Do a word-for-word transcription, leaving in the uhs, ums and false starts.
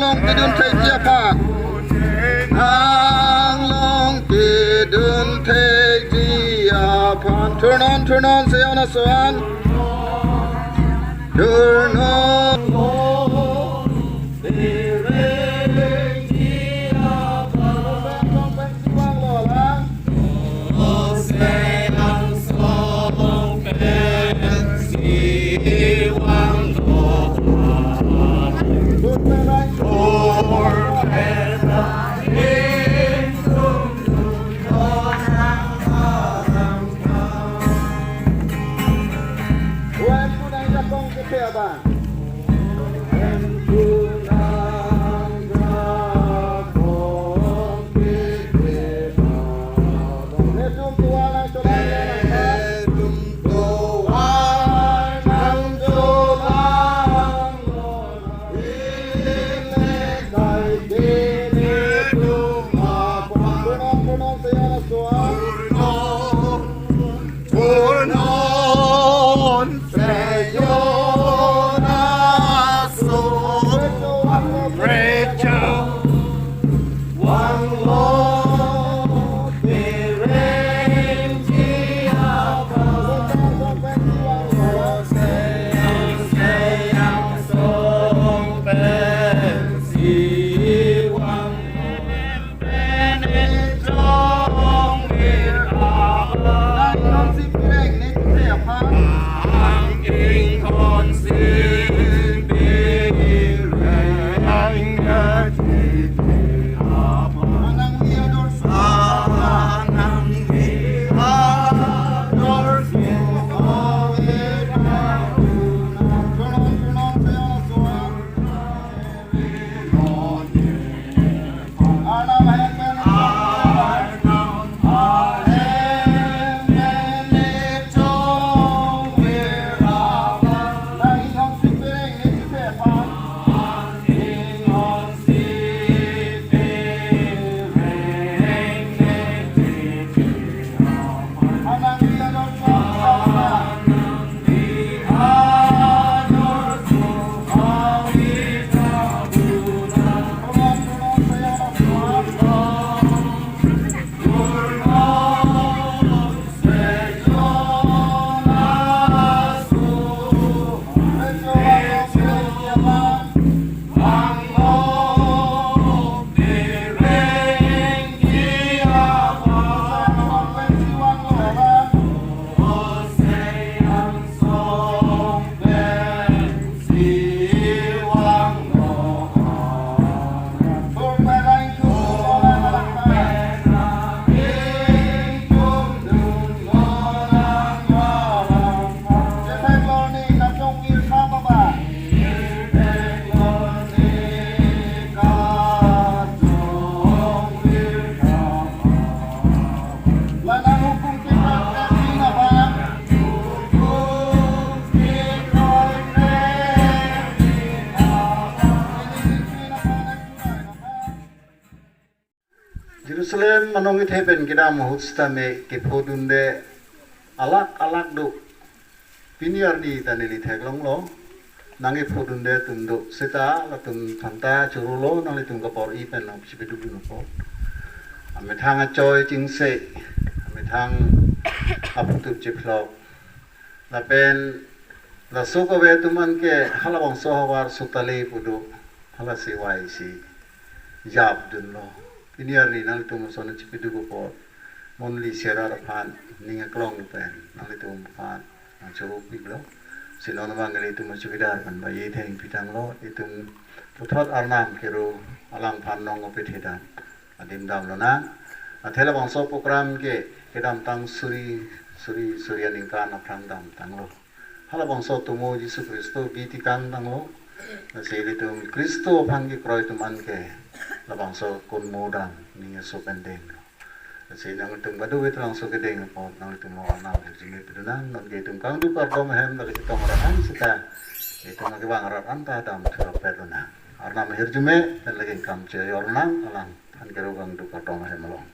Long kedun thekthe aphan. Nang long kedun thekthe aphan. Thurnon, thurnon, seyon ason. Thurnon. Jerusalem anong kethe pen kedam ahut sitame kephodunde alak alak do. Pini arni ta neli theklonglo, nangkephodunde atum do seta latum aphanta chorolo, nanglitum kabor-i pen nangchipidukdun apot. Amethang achoi chingse, amethang aphutup chiphlok. Lapen laso kave atum anke halabangso havar sotale pu do, halasi vai si japdunlo. Pini arni nanglitum ason chipiduk apot, monli serar aphan ning aklong pen nanglitum aphan nangchorupiklo. Si non abang ilitum chowkidar pen baye theng pitanglo, itum puthot Arnam kero alangphan nong opethedam adim damlonang. Athe labangso program ke kedamtang suri, suri, suri aningkan aphrang damtanglo. Halabangso atomo Jisu Khristo bi tikangtanglo. Lasi ilitum Khristo aphan kekroi atum anke labangso kunmo dam ning eso pen denglo. Lasi nanglitum kadokave labangso kedeng apot nanglitum along Arnam ahirjume pidunang, non ke itum kangduk kardom ahem lake chetong rat an seta itum kevang rat anta damthur apet lonang. Arnam ahirjume pen lake kam cheyor nang, alangphan kero kangduk kardom ahem along.